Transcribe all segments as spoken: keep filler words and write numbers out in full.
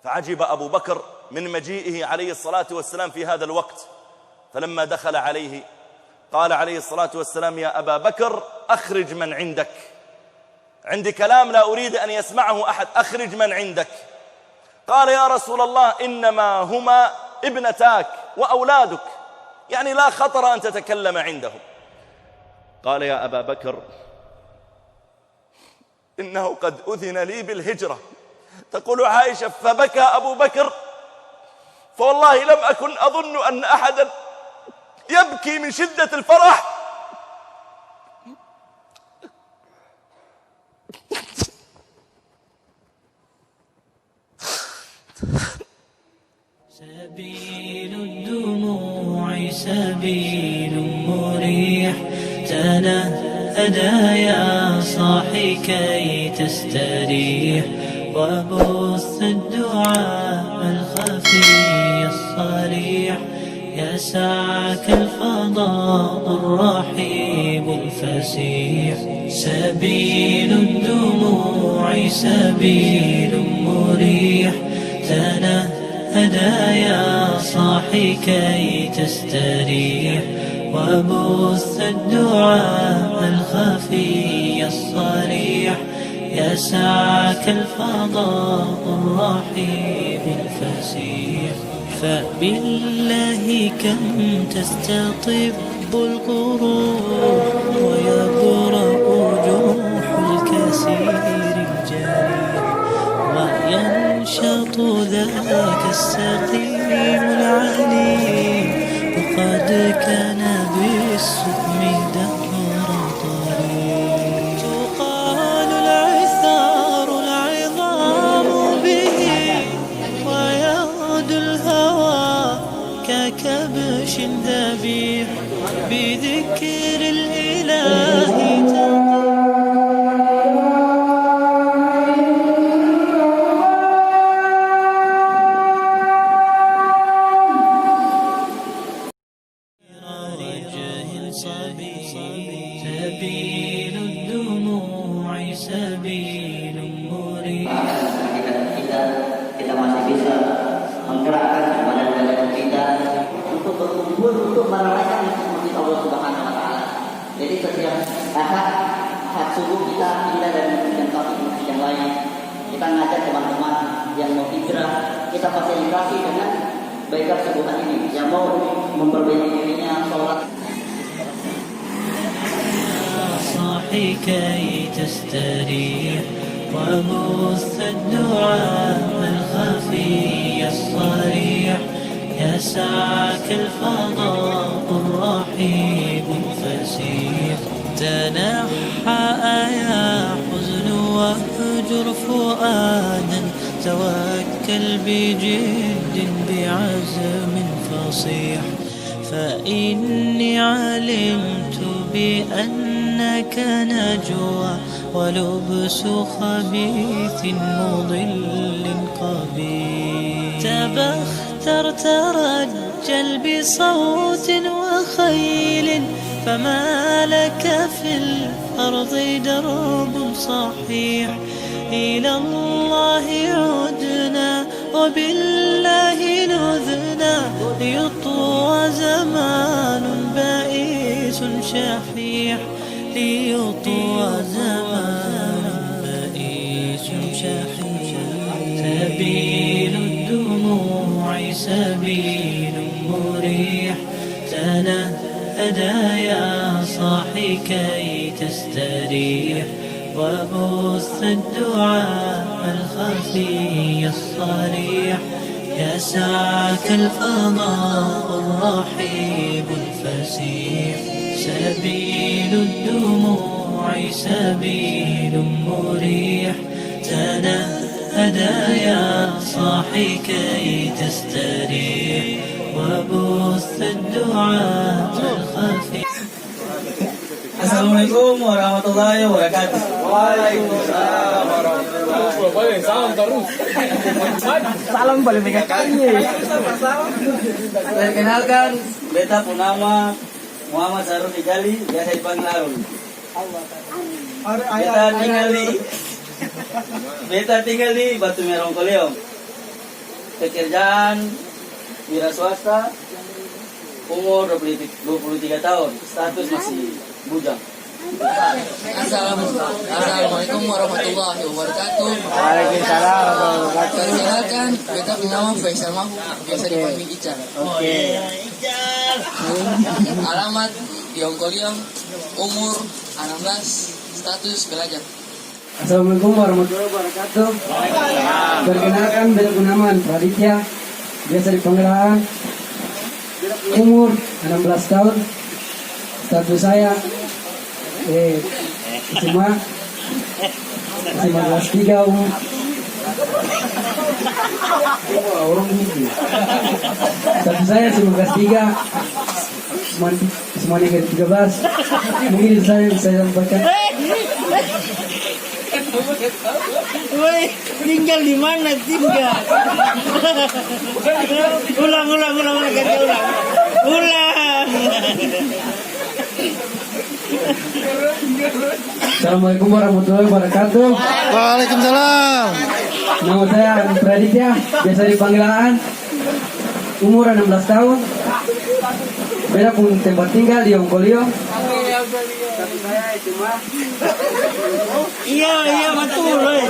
فعجب أبو بكر من مجيئه عليه الصلاة والسلام في هذا الوقت، فلما دخل عليه قال عليه الصلاة والسلام: "يا أبا بكر، أخرج من عندك، عندي كلام لا أريد أن يسمعه أحد، أخرج من عندك." قال: "يا رسول الله، إنما هما ابنتاك وأولادك، يعني لا خطر أن تتكلم عندهم." قال: "يا أبا بكر، إنه قد أذن لي بالهجرة." تقول عائشة: "فبكى أبو بكر، فوالله لم أكن أظن أن أحدا يبكي من شدة الفرح." سبيل الدموع سبيل مريح، تنهدى يا صاحي كي تستريح، وبث الدعاء الخفي الصريح، يسعك الفضاء الرحيب الفسيح. سبيل الدموع سبيل مريح، تنهدى يا صاحي كي تستريح، وبث الدعاء الخفي الصريح، يسعك الفضاء الرحيب الفسيح. فبالله كم تستطب القروح، ويبرأ جرح الكسير الجريح، وينشط ذاك السقيم العليل، وقد كان بالسقم دهرا طريح. تقال العثار العظام به، ويغدو الهوى ككبش ذبيح، بذكر الإله تطير. وجه صبي، سبيل الدموع سبيل مريح. Kita, kita, kita masih bisa menggerakkan badan-badan kita untuk berkumpul, untuk meramaikan masjid Allah Subhanahu wa Ta'ala. Jadi, setiap Ahad, Ahad subuh kita pindah dari masjid yang satu ke masjid yang lain. Kita ngajak teman-teman yang mau hijrah, kita fasilitasi dengan baik subuhan ini, yang mau memperbaiki dirinya, sholat. صاحي كي تستريح، وبث الدعاء الخفي الصريح، يسعك الفضاء الرحيب الفسيح. تنحى يا حزن واهجر فؤادا، توكل بجد بعزم فصيح. فإني علمت بأنك نجوى، ولبس خبيث مضل قبيح. تبختر ترجل بصوت وخيل، فما لك في الأرض درب صحيح. إلى الله عدنا وبالله لذنا، ليطوى زمان بائس شحيح، ليطوى زمان بائس شحيح. سبيل الدموع سبيل مريح، تنهدى يا صاحي كي تستريح، وبث الدعاء الخفي الصريح، يسعك الفضاء الرحيب الفسيح. سبيل الدموع سبيل مريح، تنهدى يا صاحي كي تستريح، وبث الدعاء الخفي. Assalamualaikum warahmatullahi wabarakatuh. Waalaikumsalam warahmatullahi wabarakatuh. Salam paling dekat. Perkenalkan, beta pung nama Muhammad Saruni Jali, biasa dipanggil Arun. Beta tinggal di, beta tinggal di Batu Merah Ongkoleong. Pekerjaan wira swasta, umur dua puluh, dua puluh tiga tahun, status masih bujang. Assalam-, Assalamualaikum warahmatullahi wabarakatuh. Waalaikumsalam warahmatullahi wabarakatuh. Perkenalkan, beta pung nama Faisal Mahmud, biasa dipanggil Ical. Oke. Alamat di Ongkoliong, umur enam belas, status pelajar. Assalamualaikum warahmatullahi wabarakatuh. Perkenalkan, beta pung nama Raditya, biasa dipanggil Aan. Umur enam belas tahun. Status saya, eh, S M A, S M A kelas tiga, um. Status saya S M A kelas tiga. Semuanya, semuanya garis tiga belas. Mungkin itu saja yang bisa saya sampaikan. Woi, tinggal di mana tinggal? Ulang, ulang, ulang, ulang, kerja ulang. Ulang. Assalamualaikum warahmatullahi wabarakatuh. Waalaikumsalam. Nama saya Andi Praditya, biasa dipanggil Aan. Umur enam belas tahun. Beta pung tempat tinggal di Ongkoliong. Iya, iya, betul, eh.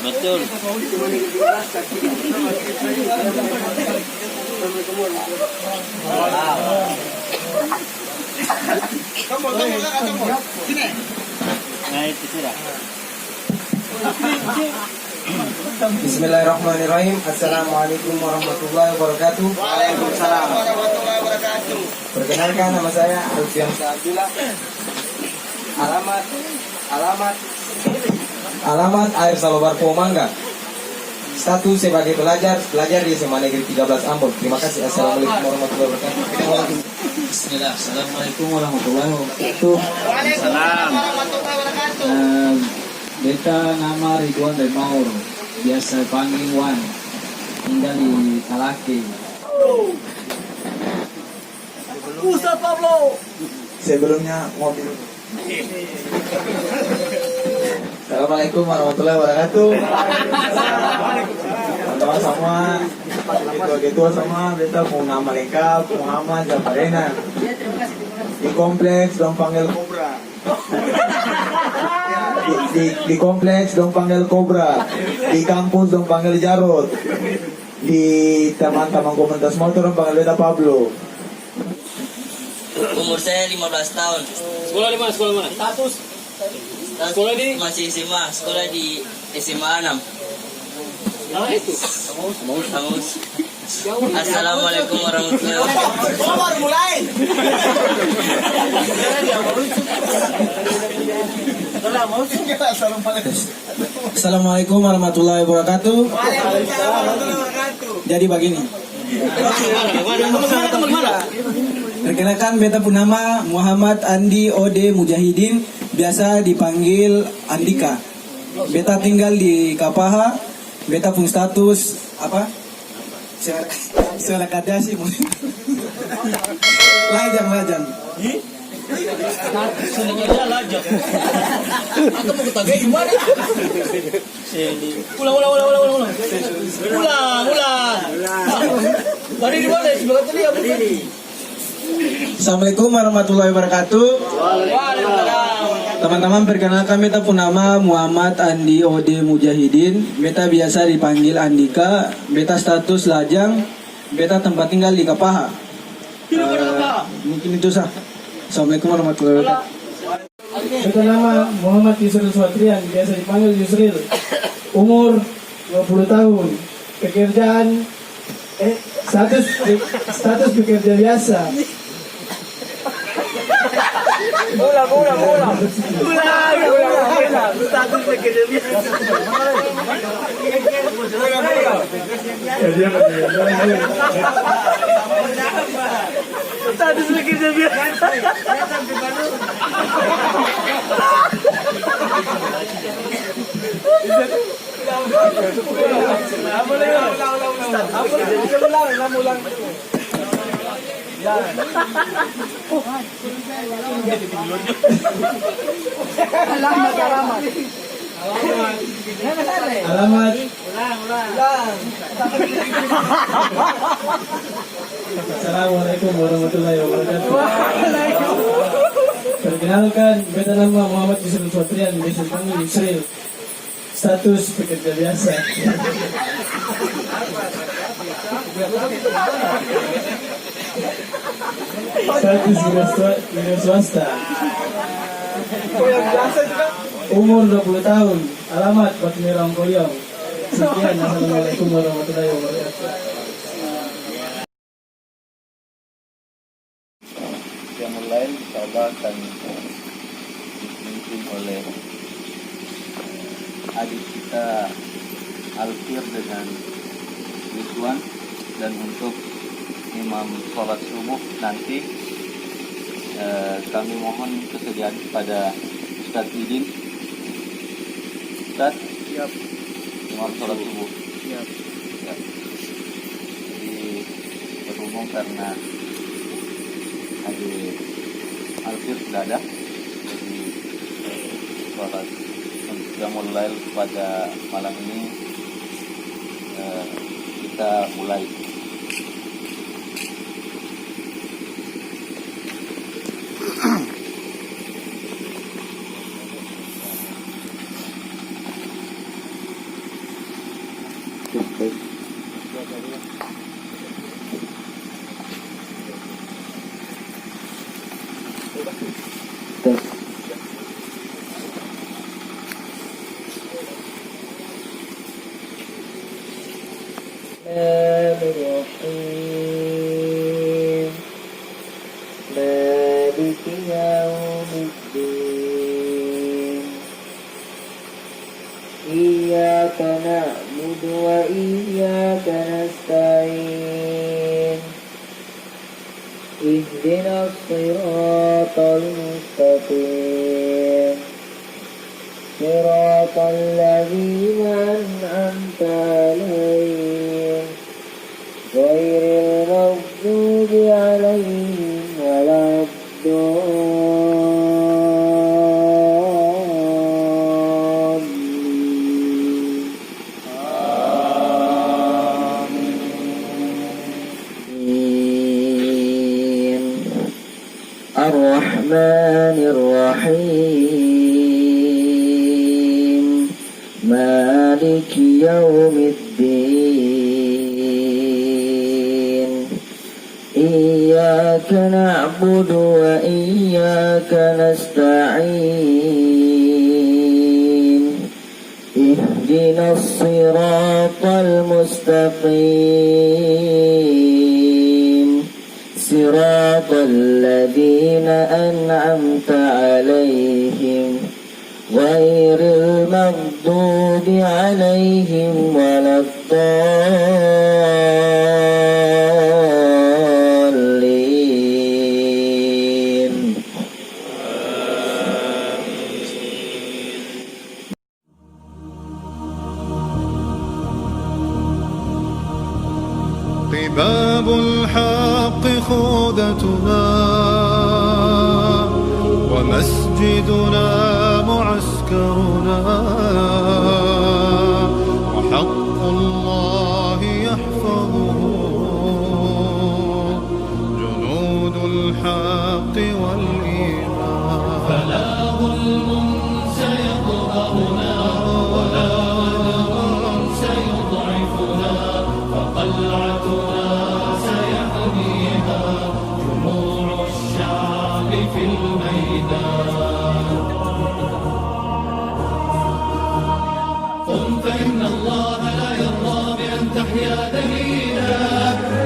Betul. Nah, itu sudah. Bismillahirrahmanirrahim. Assalamualaikum warahmatullahi wabarakatuh. Waalaikumsalam warahmatullahi wabarakatuh. Perkenalkan, nama saya Alfian Abdullah. Alamat, alamat, alamat Air Salobar, Pulau Mangga. Status sebagai pelajar, pelajar di S M A Negeri tiga belas Ambon. Terima kasih. Assalamualaikum warahmatullahi wabarakatuh. Bismillah. Assalamualaikum warahmatullahi wabarakatuh. Salam. Eh, beta nama Ridwan Remaur, biasa panggil Wan. Tinggal di Talake. Ustaz Pablo. Sebelumnya ngopi dulu. Assalamualaikum warahmatullahi wabarakatuh. Teman-teman semua, ketua-ketua semua, beta pung nama lengkap Muhammad Zafarena. Di kompleks dong panggil Kobra. Di, di, di kompleks dong panggil Kobra. Di kampus dong panggil Jarot. Di teman-teman komunitas motor dong panggil beta Pablo. Umur saya lima belas tahun. Sekolah di mana? Sekolah mana? Status. Status sekolah di? Masih S M A, sekolah di S M A enam. Nah, itu. Tamus. Assalamualaikum warahmatullahi wabarakatuh. Oh, baru mulai. Assalamualaikum. Assalamualaikum warahmatullahi wabarakatuh. Waalaikumsalam warahmatullahi wabarakatuh. Jadi bagini. Perkenalkan, beta pung nama Muhammad Andi Ode Mujahidin, biasa dipanggil Andika. Beta tinggal di Kapaha, beta pung status apa? Sel-, sel Kardashian. Lajang, lajang. Sel Kardashian lajang. Atau mau ketagai gimana? Ulang, ulang, ulang, ulang, ulang. Ulang, ulang. Tadi di mana? Sebelah tadi apa? Assalamualaikum warahmatullahi wabarakatuh. Waalaikumsalam. Teman-teman, perkenalkan, beta pung nama Muhammad Andi Ode Mujahidin. Beta biasa dipanggil Andika. Beta status lajang. Beta tempat tinggal di Kapaha. Hidup di Kapaha. Eh, mungkin itu sa. Assalamualaikum warahmatullahi wabarakatuh. Beta nama Muhammad Yusril Suatrian, biasa dipanggil Yusril. Umur dua puluh tahun. Pekerjaan, eh, status, status pekerja biasa. Ulang, ulang, ulang. Ulang, ulang, ulang. Status pekerja biasa. Status pekerja biasa. Alamat, alamat. Alamat. Assalamualaikum warahmatullahi wabarakatuh. Perkenalkan, beta nama Muhammad Yusril Fatrian, biasa dipanggil Yusril. Status pekerja biasa. Status wira swa-, wira swasta. Umur dua puluh tahun. Alamat Batu Merah Ongkoyong. Sekian, assalamualaikum warahmatullahi wabarakatuh. Qiyamul Lail, insyaallah, akan dipimpin oleh, eh, adik kita Alfir dengan Ridwan. Dan untuk imam sholat subuh nanti, eh, kami mohon kesediaan kepada Ustadz Idin. Ustadz, siap. Imam sholat subuh. Siap. Ya. Jadi, berhubung karena Haji Alfir sudah ada, jadi, eh, sholat untuk Qiyamul Lail pada malam ini, eh, kita mulai. Tes. الرحمن الرحيم. مالك يوم الدين. إياك نعبد وإياك نستعين. اهدنا الصراط المستقيم. صراط الذين أنعمت عليهم غير المغضوب عليهم ولا الضالين. آمين. الرحمن الرحيم. مالك يوم الدين. إياك نعبد وإياك نستعين. اهدنا الصراط المستقيم. صراط الذين أنعمت عليهم غير المغضوب عليهم ولا الضالين. قباب الحق خوذتنا، ومسجدنا معسكرنا، وحق الله يحفظه جنود الحق والإيمان. فلا ظلم سيطغانا ولا غدر سيضعفنا، فقلعتنا سيحميها جموع الشعب في الميدان. قم فإن الله لا يرضى بأن تحيا ذليلا،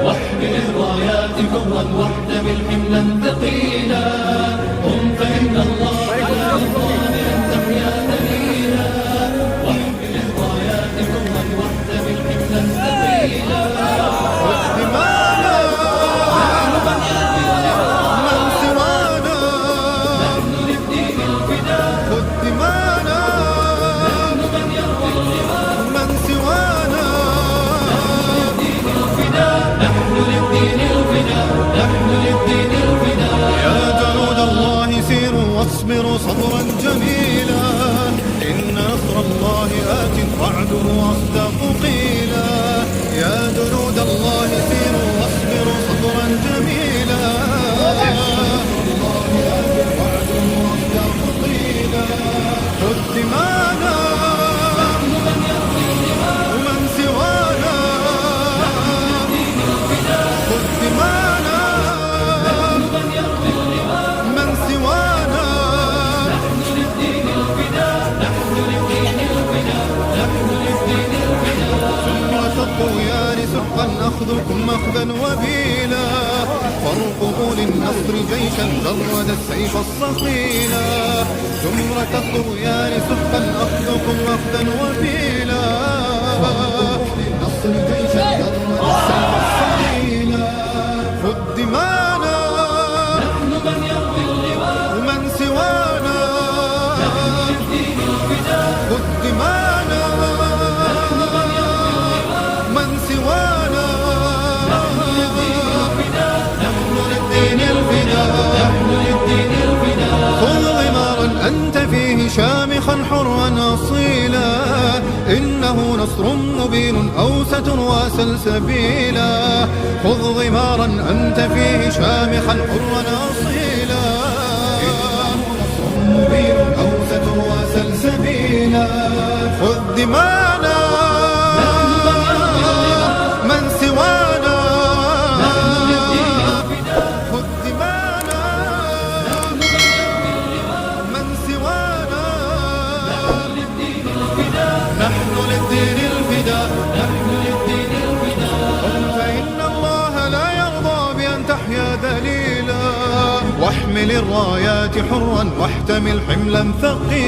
واحمل الرايات حرا واحتمل حملا ثقيلا. قم فإن الله لا يرضى بأن تحيا ذليلا، واحمل الرايات حرا واحتمل حملا ثقيلا. خذ دماءنا من سوانا. خذ دماءنا من سوانا. نحن للدين الفدا، نحن للدين الفدا، واصدق قيلا، يا جنود الله سيروا واصبروا صبرا جميلا. خذ دمانا ومن سوانا، خذ دمانا من سوانا. زمرة الطغيان سحقا أخذكم أخذا وبيلا، فارقبوا للنصر جيشا جرد السيف الصقيلا. زمرة الطغيان سحقا أخذكم أخذا وبيلا، فارقبوا للنصر جيشا جرد السيف الصقيلا. خذ دمانا ومن سوانا، خذ دمانا من سوانا. نحن للدين الفدا، نحن للدين الفدا. خذ غمارا أنت فيه شامخا حرا أصيلا، إنه نصر مبين أو ستروى سلسبيلا. خذ غمارا أنت فيه شامخا حرا أصيلا، إنه نصر مبين أو ستروى سلسبيلا. خذ دمانا من سوانا، خذ دمانا من سوانا. نحن للدين الفدا، نحن للدين الفدا. قم فإن الله لا يرضى بأن تحيا ذليلا، واحمل الرايات حرا واحتمل حملا ثقيلا.